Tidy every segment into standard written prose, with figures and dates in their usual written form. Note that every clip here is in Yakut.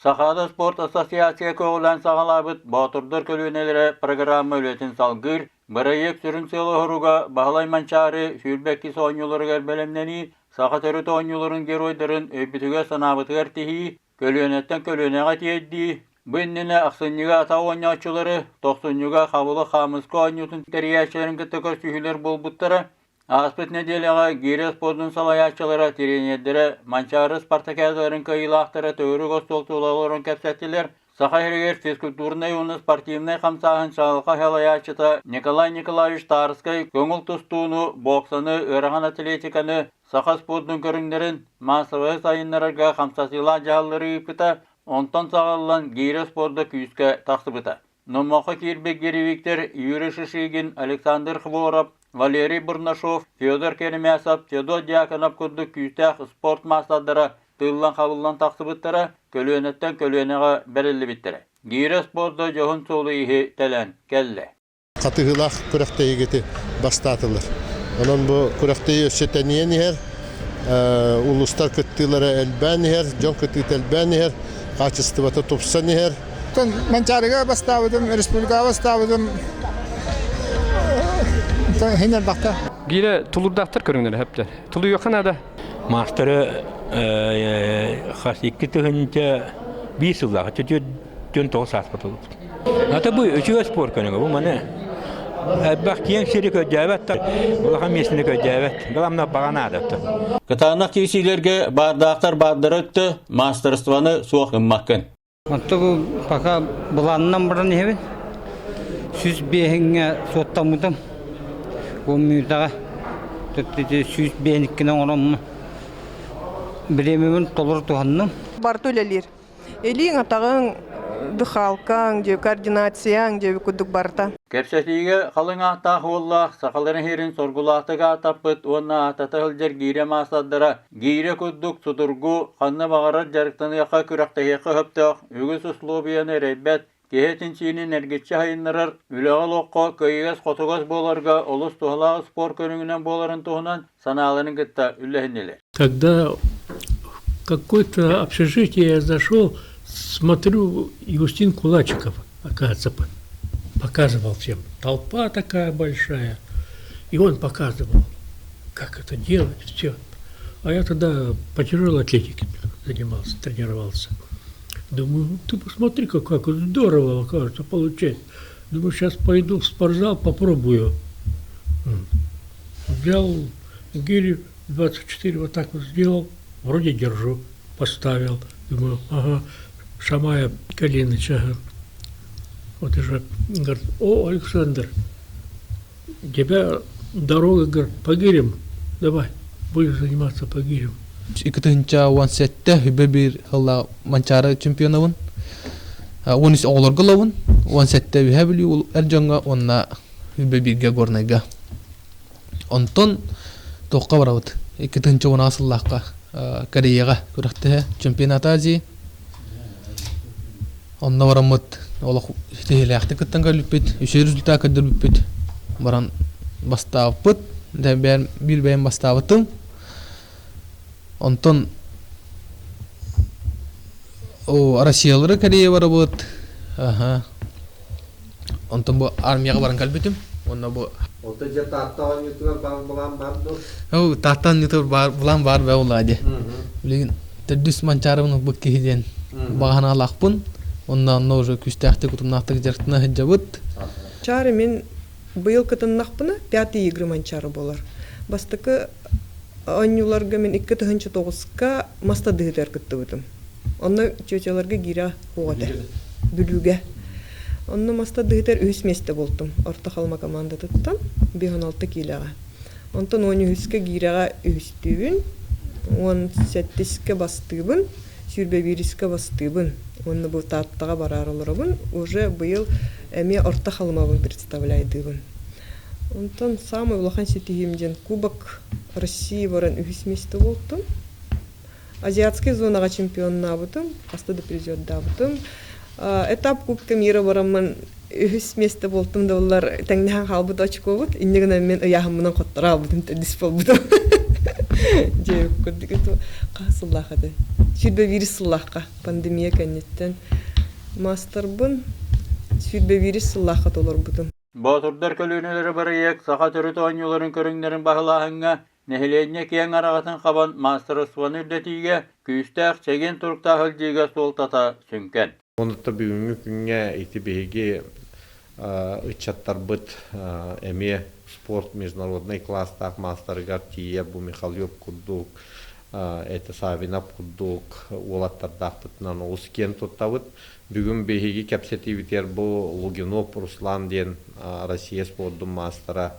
Сахаада спорт ассоциация көҕүлээн саҕалаабыт Боотурдар көлүөнэлэрэ программа үлэтин салгыыр. Бырайыак сүрүн сыала-соруга Баһылай Манчаары 22 оонньууларыгар бэлэмнэнии, саха төрүт оонньууларын геройдарын өйбүтүгэр-санаабытыгар тиһии, көлүөнэттэн көлүөнэҕэ тиэрдии, бу иннинэ ахсынньыга атах оонньооччулары, тохсунньуга хабылык хаамыска оонньуутун тэрийээччилэрин кытта көрсүһүүлэр буолбуттара. Ааспыт нэдиэлэҕэ гиирэ спордун салайааччылара, тириэньэрдэрэ Манчаары спартакиадаларын кыайыылаахтара төгүрүк остуол тула олорон кэпсэттилэр. Саха сиригэр физкультурнай уонна спортивнай хамсааһын чаҕылхай салайааччыта Николай Николаевич Тарскай көҥүл тустууну, боксаны, ыарахан атлетиканы, саха спордун көрүҥнэрин маассабайы сайыннарарга хамсатыылаах дьаһаллары ыыппыта, онтон саҕаллан гиирэ спорда күүскэ тахсыбыта. Номоххо киирбит гиревиктэр Юрий Шишигин, Александр Хворов, Валерий Бурнашов, Федор Керемясов, Федот Дьяконов курдук күүстээх спорт маастардара тыыллан-хабыллан тахсыбыттара, көлүөнэттэн көлүөнэҕэ бэриллибиттэрэ. Гиирэ спорда дьоһун суолу-ииһи тэлэн кэллэ. Хатыһыылаах күрэхтэһиигити бастаатылар. Онон бу күрэхтэһии өссө тэнийэн иһэр, улуустар кыттыылара элбээн иһэр, дьон кыттыыта элбээн иһэр, хаачыстыбата тупсан иһэр. Манчаарыга бастаабытым, республикаҕа бастаабытым иһин элбэхтэ. Гиирэ тулуурдаахтар көрүҥнэрэ сөптөр. Тулуйуохха наада. Маастары хас 2001 сыллаах 49 сааспыт олубут. Ата бу үчүгэй спорт көрүҥэ бу маны элбэх киэҥ сири көрдөөбөт улахан миэстэни көрдөөбөт главное баҕа наада Кытаанах киирсиилэргэ баардаахтар баардара өттө маастарыстыбаны суох гыммаккын. Онто бу пока былаанынан баран иһэбин. 105-ҥэ суоттаммытым. 10 мүнүүтэҕэ 105-иккини оҥороммун бириэмэбин толору туһанным. Барыта үлэлиир. Илииҥ, атаҕыҥ, дыхалкаҥ, дьэ координацияҥ дьэ курдук барыта. Кэпсэтиигэ халыҥ ааттаах уоллаах сахаларын иһирин соргулаахтык ааттаппыт уонна ааттата сылдьар гиирэ маастардара гиирэ курдук судургу, ханна баҕарар дьарыктаныахха, күрэхтэһиэххэ сөптөөх, үгүс услуобуйаны эрэйбэт, киһи этин-сиинин эргиччи сайыннарар, үлэҕэ-олоххо кыайыгас-хотугас буоларга олус туһалаах спорт көрүҥүнэн буоларын туһунан санааларын кытта үллэһиннилэр. Когда в какое-то общежитие я зашел, смотрю, Юстин Кулачиков, оказывается, показывал всем. Толпа такая большая. И он показывал, как это делать, все. А я тогда по тяжелой атлетике занимался, тренировался. Думаю, ты посмотри, как здорово, оказывается, получается. Думаю, сейчас пойду в спортзал, попробую. Взял гирю 24, вот так вот сделал, вроде держу, поставил. Думаю, ага, Шамая Калиныч, ага. Вот уже, говорит, о, Александр, тебя дорога, говорит, по гирям, давай, будешь заниматься по гирям. 2017 хүбэ биир сылла Манчаары чемпионабын. 13 оҕолорго ылабын. 17 үһэ Бүлүү эр дьоҥҥо уонна хүбэ бииргэ Горнайга. Онтон туохха барабыт? 2010 сыллаахха Кореяҕа күрэхтэһэ чемпионат Азии. Онно бараммыт олох ситиһиилээхтик кыттан кэлбиппит, үчүгэй результат көрдөрбүппүт. Баран бастаабыппыт. Биир бэйэм бастаабытым. Онтон Россиялары Корея барабыт. Аха. Онтон бу армияҕа баран кэлбитим. Уонна бу Онто дьэ Таатта оонньуутугар баар былаан баар дуо? Оо, Таатта оонньуутугар баар былаан баар бээ улаа дии. Билигин төрдүс Манчаарыбын ылбыт киһи диэн баҕа санаалаахпын. Онно онно уже күүстээхтик, утумнаахтык дьарыктана сылдьабыт. Чаары мин быйыл кытыннахпына пятый игры Манчаары буолар. Бастакы оонньууларга мин 2009-ка мас тардыһыытыгар кыттыбытым. Онно тетяларга гиирэ суох этэ. Бүлүүгэ. Онно мас тардыһыытыгар үһүс миэстэ буолтум. Орто Халыма командатыттан 56 киилэҕэ. Онтон 13-кэ гиирэҕэ үһүстүүбүн, 17-искэ бастыыбын, 21-искэ бастыыбын. Уонна бу Тааттаҕа бараары олоробун. Уже быйыл эмиэ Орто Халымабын представляйдыыбын. Онтон саамай улахан ситиһиим диэн Кубок России баран үһүс миэстэ буолтум. Азиатскай зонаҕа чемпионнаабытым, хаста да призердаабытым. Этап Кубка мира бараммын үһүс миэстэ буолтум да буоллар тэҥнэһэн хаалбыт очкобут. Инньэ гынан мин ыйааһыммынан хотторо аалбытым, төрдүс буолбутум. Дьэ, курдук это хас сыллаах этэ? Сүүрбэ биирис сыллаахха пандемия кэнниттэн маастарбын 21 сыллаахха толорбутум. Боотурдар көлүөнэлэрэ бырайыак саха төрүт оонньууларын көрүҥнэрин баһылааһыҥҥа, нэһилиэнньэ киэҥ араҕатын хабан маастарыстыбаны үрдэтиигэ, күүстээх, чэгиэн туруктаах илдьиигэ суолтата сүҥкэн. Онута бүгүҥҥү күҥҥэ ити биһиги ыччаттарбыт эмиэ спорт международнай класстаах маастарыгар тиийэ бу Михалев курдук, это Савинов курдук уолаттардаахпытынан олус киэн туттабыт. Бүгүн биһиги кэпсэтиибитигэр бу Лугинов Руслан диэн Россия спордун маастара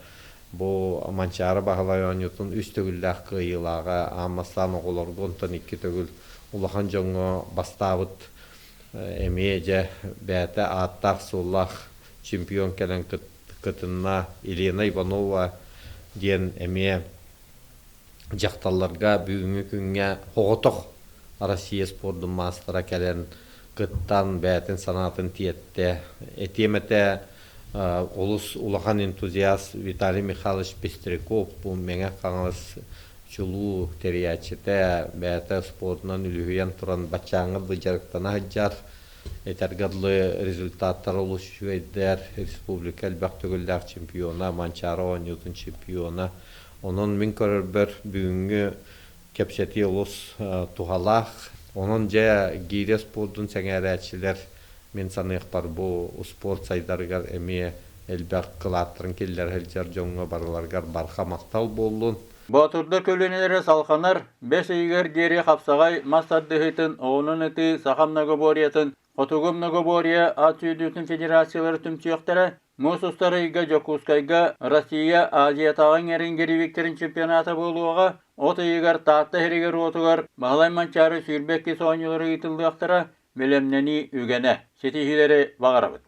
бу Манчаары Баһылай оонньуутун үс төгүллээх кыайыылааҕа аан бастаан оҕолорго онтон икки төгүл улахан дьоҥҥо бастаабыт эмиэ дьэ бэйэтэ ааттаах-суоллаах чемпион кэлэн кытынна Елена Иванова диэн эмиэ дьахталларга бүгүҥҥү күҥҥэ соҕотох Россия спордун маастара кэлэн кыттан бэйэтин санаатын тиэртэ. Этиэм этэ олус улахан энтузиаст Виталий Михайлович Пестряков бу Мэҥэ Хаҥалас чулуу тэрийээччитэ бэйэтэ спордунан үлүһүйэн туран баччааҥҥа дылы дьарыктана сылдьар. Этэргэ дылы результаттара олус үчүгэйдэр, республика элбэх төгүллээх чемпиона, Манчаары оонньуутун чемпиона. Онон мин көрөрбөр бүгүҥҥү кэпсэтии олус туһалаах. Онон дьэ гиирэ спордун сэҥээрээччилэр мин саныахпар бу успуорт сайдарыгар эмиэ элбэх кылааттарын киллэрэ сылдьар дьоҥҥо барыларыгар барҕа махтал буоллун. Боотурдар көлүөнэлэрэ салҕанар, бэс ыйыгар диэри хапсаҕай мас тардыһыытын, оҕунан ытыы саха многоборьетын, Хотугу многоборье ат сүүрдүүтүн федерациялара түмсүөхтэрэ. Муус устар ыйга Дьокуускайга Россия Азиятааҕы иҥэрингиривиктэрин чемпионата буолуоҕа. От ыйыгар Таатта иһиригэр-уотугар Баһылай Манчаары 22 оонньуулара ыытыллыахтара. Бэлэмнэнии үгэнэ. Ситиһиилэри баҕарабыт.